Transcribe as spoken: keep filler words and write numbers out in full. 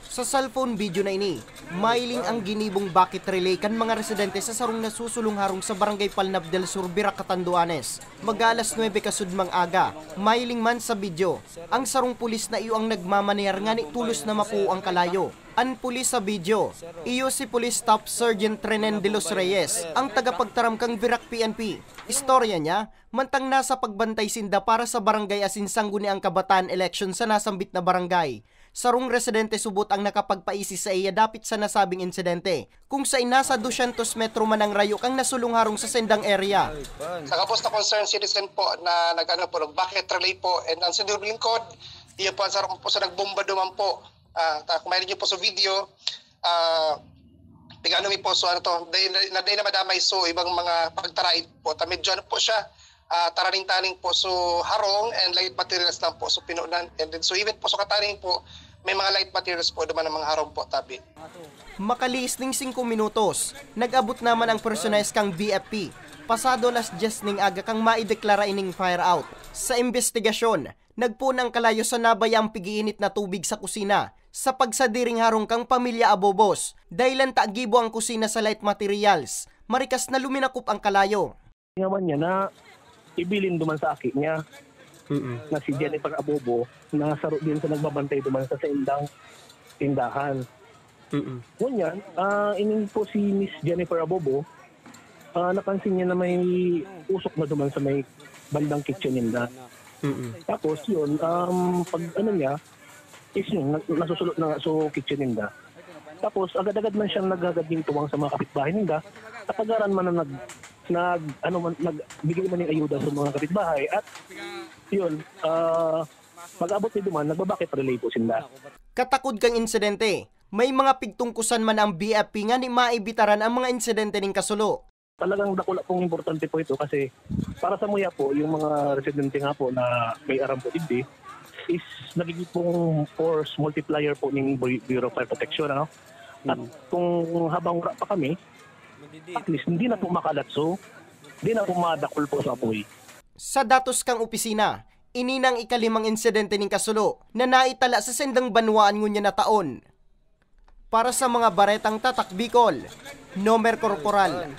Sa cellphone video na ini, mahiling ang ginibong bakit relay kan mga residente sa sarong nasusulong harong sa Barangay Palnab del Sur, Virac, Catanduanes. Mag-aalas nuebe kasudmang aga, mahiling man sa video, ang sarong pulis na iyo ang nagmamanehar ngani tolos na mapuo ang kalayo. An pulis sa video, iyo si Police Staff Sergeant Renen de los Reyes, ang tagapagtaram kan Virac P N P. Istorya niya, mantang nasa pagbantay sinda para sa barangay asin sangguniang kabataan eleksyon sa nasambit na barangay. Sarong residente subot ang nakapagpaisi saiya dapit sa nasabing insidente, kung saen nasa dusyentos metro man ang rayo kan nasulong harong sa sendang area. Sa gabos na concerned citizen po na nag-ano po, nag-bakit relay po, and ang sundog lingkod, iyo po ang sarong po sa nagbomba duman po. Ah, ta, kung mayroon niyo po sa video, ah, tig-ano mi po, so ano to, day na, na, day na madamay so ibang mga pagtaraid po. Ta medyo ano po siya, ah, taraning-taning po, so harong and light materials lang po, so pinunan. And then, so even po sa kataning po, may mga light materials po duman ang mga harong po, tabi. Makaliis ning singko minutos, nag-abot naman ang personahes kang B F P. Pasado alas dyes ning aga kang maideklara ining fire out. Sa imbestigasyon, nagpoon ang kalayo sa nabayaang pig-iinit na tubig sa kusina, sa pagsadiring harong kang pamilya Abobos. Dahilan ta gibo ang kusina sa light materials, marikas na luminakop ang kalayo. Ngawan niya na ibilin duman sa aki niya, Mm. na si Jennifer Abobo, na saro din sa nagbabantay duman sa saindang tindahan. Mm. Ngunyan, ah, ining po si Miss Jennifer Abobo, ah, napansin niya na may usok na duman sa may bandang kitchen ninda. Mm. Tapos, yun, um, pag ano niya, is yun, na, nasusulot na so kitchen ninda. Tapos, agad-agad man siyang naghagad nin tuwang sa mga kapitbahay ninda. Katagaran man na nag, nag, ano man, nagbigay man ng ayuda sa mga kapitbahay. At, yun, ah, pag-abot ni duman, nagbabakit relay po sinda. Katakod kang insidente, may mga pigtungkusan man ang B F P ngani maibitaran ang mga insidente ning kasulo. Talagang dakula pong importante po ito kasi para sa muya po, yung mga residente nga po na may aram po digdi, is nagiging pong force multiplier po ning Bu-, Bureau of Fire Protection, ano? At Mm. kung habang wala pa kami, at least hindi na po makalatso, hindi na po madakul po sa apoy. Sa datos kang opisina, ini nang ikalimang insidente ning kasulo na naitala sa sendang banwaan ngunyan na taon. Para sa mga baretang Tatak Bicol, Nomer Corporal.